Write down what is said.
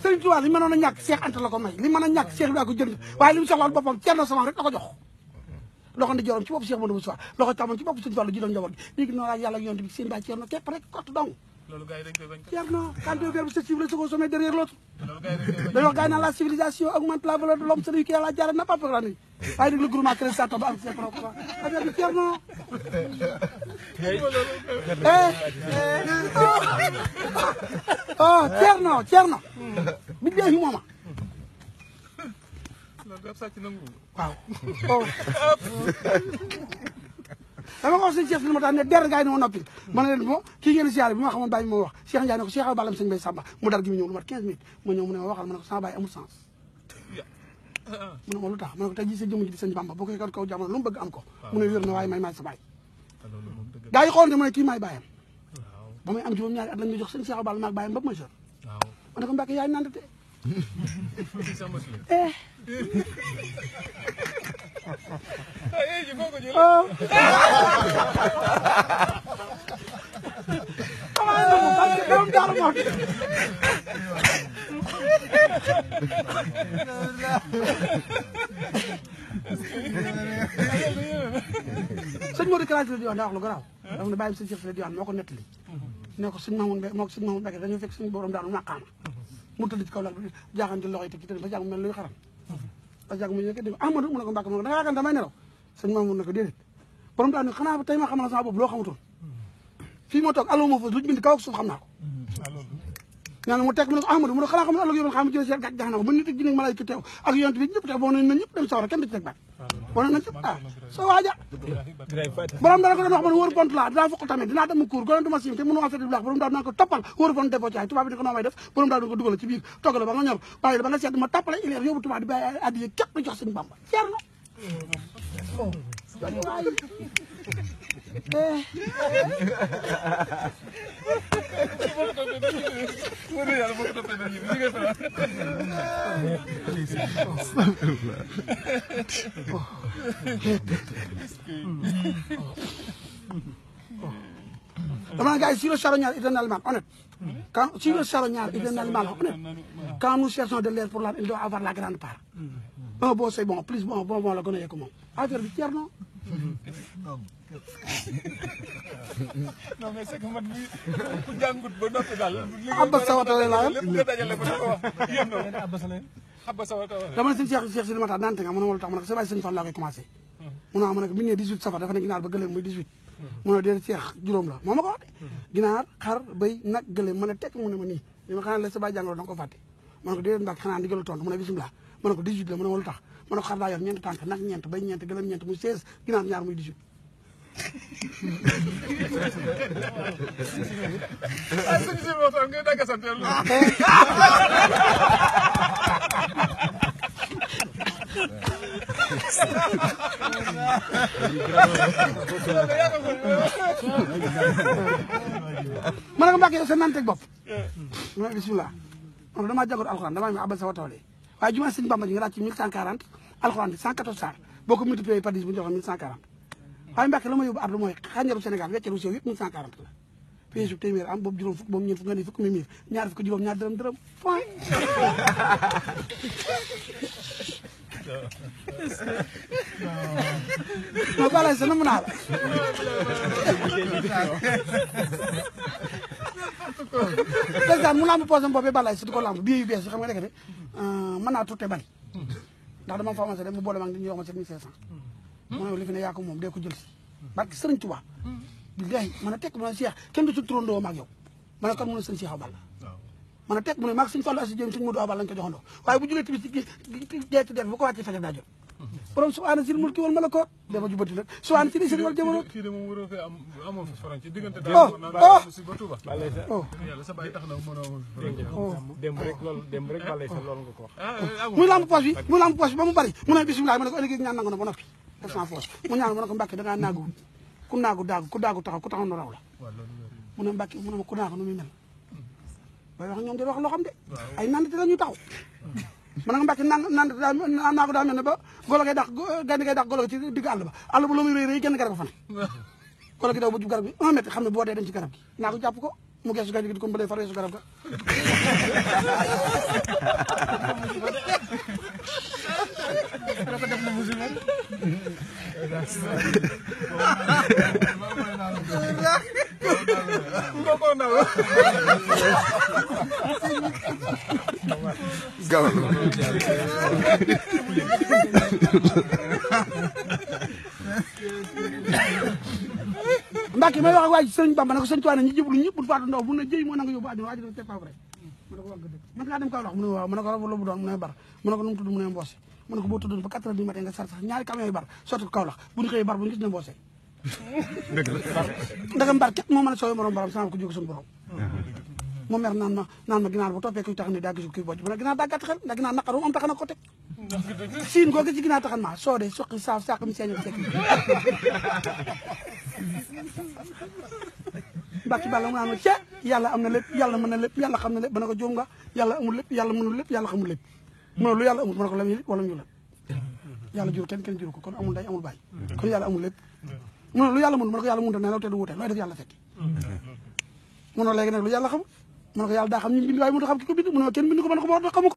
Sëriñ Tuubaa li mënoon a ñàkk Cheikh Anta la ko may li mën a ñàkk Cheikh bi daa ko jënd waaye li mu soxlaal boppam Cerno Sama rek la ko jox loxo ndi jorom ci bopp Cheikh Modou Moussa loxo tàmmoon ci bopp Sëriñ Fallu ji doon njaboot gi léegi noonu laaj yàlla yonent bi seen baay Cerno képp rek kott dong Cerno quand deux verbes se suivent le second sommet derrière l'autre dañoo gars yi naan la civilisation augmente la valeur de l'homme celui qui a la jarre n'a pas peur la nuit waaye dégg le groupement créé ba am Cerno affaire bi Cerno oh Cerno bi dee fi mooma waaw dama ko wax sëñ Cheikh si ma tax ne der ngaay ne ma noppi ma ne leen bon kii ngeen siyaare bi ma xamoon bàyyi ma wax Cheikh Ndiaye ne ko Cheikh Awa Balla sëñ Bay Samba mu dar gi mu ñëw lu mat 15 minutes ma ñëw mu ne ma waxal ma ne ko sama bàyyi amul sens mu ne ma lu tax ma ne ko tey jii sa jëmm ji di sëñ Bamba boo koy kaw jamono lu mu bëgg am ko mu ne wér na waaye may sa bàyyi gaa yi xool ne mu ne kii maay bàyyam ba may am juróom-ñaari at lañ ma jox sëñ Cheikh Awa Balla maag bàyyam ba ma jor ma ne ko Mbàkke yaay nandate sëñ Modou Kalaaj la diwaan daa wax lu garaaw dafa ne bàyyi sëñ Cheikh la diwaan moo ko nettali ne ko sëñ Mamoun moo ko sëñ Mamoun Mbacke dañoo fekk sëñ borom daanu maqaama mu tëdd ci kaw lal bi jaaxaan ci loxo yi te ci tëdd ba jàng mel luy xaram ba jàng mu yëkkati Amadou mu ne ko Mbacke mu ne ko da nga yaakaar damay nelaw sëñ Mamoun ne ko déedéet borom daanu xanaa tey ma xamal sama bopp loo xamutoon fii moo toog allo moo fa lu bind kaw ak suuf xam naa ko ñaan mu teg mu ne ko Amadou mu ne xanaa xam ne ëllëg yoon xam ci seet gàc jax na ko ba nit ak jinne malaayika teew ak yonent bi ñëpp teew boo nañ ñëpp dem sawara kenn du ci teg baat wane nañ ci soo waaja borom dana ko doon wax man wóoru pont laa dinaa fokk tamit dinaa dem cour gonen duma sim te mënu affaire bi baax borom daal naa ko toppal wóoru pont def ci ay tubaab bi ni ko noo may def borom daal ko dugal ci biir toggal ba nga ñor bàyyi ba nga seet ma tappale ileer yóbbu tubaab di bàyyi addiye képp du jox sëñ Bamba ceer na dama gars yi sur le charognard éternellement honnête quand sur le charognard éternellement honnête quand nous cherchons de l'air pour l'âme il doit avoir la grande part un bon c'est bon plus bon la gën a yegg moom affaire bi ceer non non mais c'est que man mi ku jàngut ba noppi daal Abba Sawatale laa lépp nga dajale ko ko wax yéen Abba Sawatale dama ne sëñ Cheikh si li ma tax nante nga mu ne ma lu tax ma ne ko sa bàyyi sëñ Fall laa koy commencé mu ne ma ne ko bi ñu nee 18 safar dafa ne ginaar ba gëléem muy 18 mu ne déedéet Cheikh juróom la moo ma ko wax de ginaar xar bëy nag gëléem ma ne tekk mu ne ma nii li ma xanaa la sa bàyyi jàngoro da nga ko fàtte ma ne ko déedéet Mbacke xanaa ndigalu tontu mu ne bisimilah ma ne ko 18 la mu ne ma lu tax ma ne ko xar daa yor ñeenti tànk nag ñeent bay ñeent gëléem ñeent muy 16 ginaar ñaar muy 18 ah sëñ si moo tax nga dagg sant ma ne ko Mbacke yow sa nanteeg bopp ma ne bisimilah ma ne damaa jàngoon alxuraan damaa mi Abba Sawatale waaye jumaa sëñ Bamba ji nga laaj ci 1140 alxuraan bi 114 saar boo ko multiplié par 10 bu ñu joxoon 1140 waaye Mbacke la ma yóbbu ardu mooy xànjaru Sénégal wecceelu sew yëpp 1140 la piège bu téeméer am boobu juróom fukk boobu ñeent fukk nga ni fukk mi miir ñaar fukk juróom ñaar dërëm point non balay sa namu naa la dèjà mu lamb posé boppee balay su di ko lamb bii yu bees yi xam nga nekk de mën naa tutte bari ndax dama formation dem mu boole mag dañuy wax ma 7500 mu ne li fi ne yaa ko moom dee ko jël si barke Sëriñ Tuubaa billahi mën a tekk mu ne Cheikh kenn du ci turandoo maag yow ma ne kon mu ne sëñ Cheikh Awa Balla mën a tekk mu ne maag sëñ Fallu Asi Jéem sëñ Modou Awa Balla lañ ko joxandoo waaye bu julee tamit ci deeti def bu ko wàccee fajar daa jot borom subhaana sil mulki wal malakoot dama jubati nag subhaana sil isri wal jabaroot fii de moom waroo fee am amoo fi faran ci diggante si ba Touba yàlla sa bàyyi tax na mënoo démb rek balay sa loolu nga ko wax muy lamb poche bi ba mu bari mu ne bisimilah ma ne ko ëllëg ñaan nangu na ba noppi def sans force mu ñaan ma ne ko Mbacke da ngaa naagu ku naagu daagu ku daagu taxaw ku taxaw nu raw la mu ne Mbacke mu ne ma ku naagu nu muy mel bay wax ñoom di wax loo xam de ay nandite la ñuy taxaw ma ne ko Mbacke nandite naagu daa mel ne ba golo ngay dax gaynde ngay dax golo ci digg àll ba loo muy rëy rëy genn garab fa ne wala gi daw ba jub garab gi 1 mètre xam ne boo dee dem ci garab gi naa ko jàpp ko mu geesu gaynde gi di ko mbalee faree su garab ga dafa def na musiba ko na gaw Mbacke may wax ak waa ji sëñ Bamba ne ko sëñ Tuubaa ñi jëblu ñëpp bu faatu ndaw bu ne jëy moo nanga yóbbu àddina waa ji dafa teg pas vrai ma ne ko wax nga dëgg man ngaa dem Kaolack mu ne waaw ma ne ko rabu lobu doon mu ne bar ma ne ko nu mu tudd mu ne Mbossé ma ne ko boo tuddoon ba 4 heures du matin nga sar sax ñaari camion yu bar sotti ko Kaolack bu ñu xëyee bar bu ñu gis ne Mbossé ndaga mbar képp moo mën a sooy morom borom sama ko jóge suñu borom moom mer naan ma ginaar bu toppee kuy tax ni daa gisul kuy bojj ma ne ginaar daa gàtt xel ndax ginaar naqar am tax na ko teg siin koo gis ci ginaar taxan ma soo de suqi saaf saqam seeñal sekk Mbacke Balla mu naan ma ce yàlla am na lépp yàlla mën na lépp yàlla xam na lépp ba ne ko juum nga yàlla amul lépp yàlla mënul lépp yàlla xamul lépp mu ne lu yàlla amul ma ne ko lam yi wala ñu la yàlla jur kenn juru ko kon amul day amul bàyyi kon yàlla amul lépp mu ne lu yàlla mënul ma ne ko yàlla mënut a nelaw te du wute looy def yàlla fekk mu ne léegi nag lu yàlla xam ma ne ko yàlla daa xam ñu bind waaye mënut a xam ki ko bind mu ne kenn bind ko ma ne ko moo tax xamu ko